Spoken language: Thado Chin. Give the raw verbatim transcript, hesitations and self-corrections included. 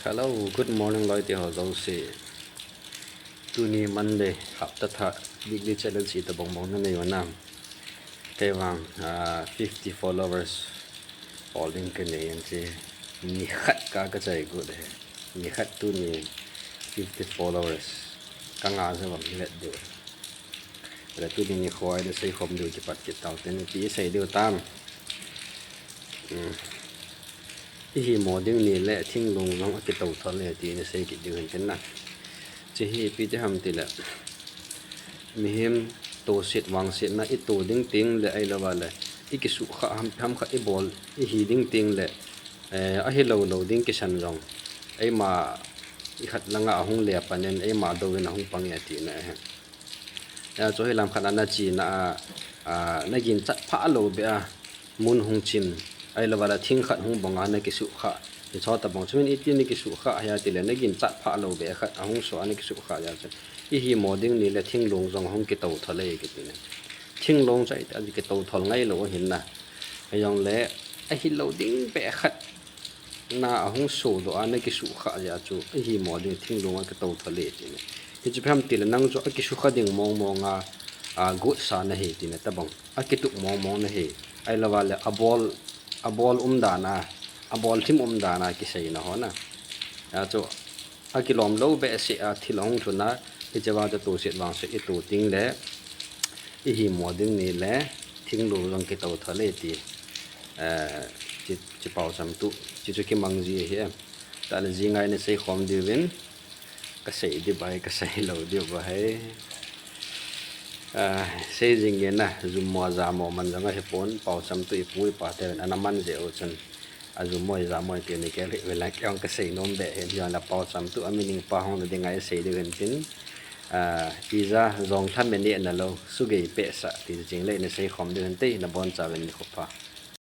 Hello, good morning, loi te ho jouse. Tuni Monday, hapta thah, weekly challenge iti bang bang na nei u nam. Kei vang, ah, fifty followers ol ding ka nei in che. Ni khat ka ka chai got e. Ni khat tuni fifty followers ka nga ja vang hi vet diu. Le tuni nikho a i sei khom diu kipat kit tau te, ipi i sei diu tam. Hmm. I himo ding ni le thinglung jong a kito thol e ti i sei kit diu hin tin na. Che hi ipi ti ham ti le, mihem toset vangsetna i to ding teng le, ahilou va le, i kisuhkhah ham, ham khat i bol, i hi ding teng le, eh, ahilou lou ding kisan jong, eima i khat langa ahung le pan in, eima dou in ahung pang e tina ahi. Hijeh chun hilam khat a na chena a, a, na ginchat phah lou beh a, mun hung chim, ahilou va le thing khat hung bong a na kisuhkhah. Hiche tabang chu min iti na kisuhkhah hia ti le, na ginchat phah lou beh khat ahung so a na kisuhkhah jeh chun, i himo ding ni le thinglung jong hung kito thol e kiti na. Thinglung chu a kito thol ngai lou ahin na. Hijong le, ahilou ding beh khat na ahung sodoh a na kisuhkhah jeh chun, i himo ding thinglung a kito thol e ti na. Hichu ipi ham ti le, nang chu a kisukha ding mong mong a, a, gotsa na hi tina tabang. A kitup mong mong na hi. Ahilou va le, a bol, a bol umdan a, a bol thim umdan a kiseina ho na. Hijeh chun, a kilom lou behseh a thil ahung lhun a, hiche va chu toset vangset i to teng le, i himo ding ni le thinglung jong kito thol e ti, eh, chi, chi pao cham tu, chi chu kimang ji ahi em. Tah le jing a i sei khom diu vin, ka sei diu bou, ka sei lou diu bou ahi. Ah, sei jing nge na, jummo jamo man jong ahi pon, pao cham tu i pu i pa te vin, ana man jeh u chun. A jummo jamo ti ni kei le, vela kei ong ka sei nom beh hin, jong la pao cham tu a meaning pa hung na ding a i sei diu hin tin. Ah, ija jong lha me ne na lou, sugei peh sa, ti jing le i sei khom diu hin te, na bon chauvin nikho pha.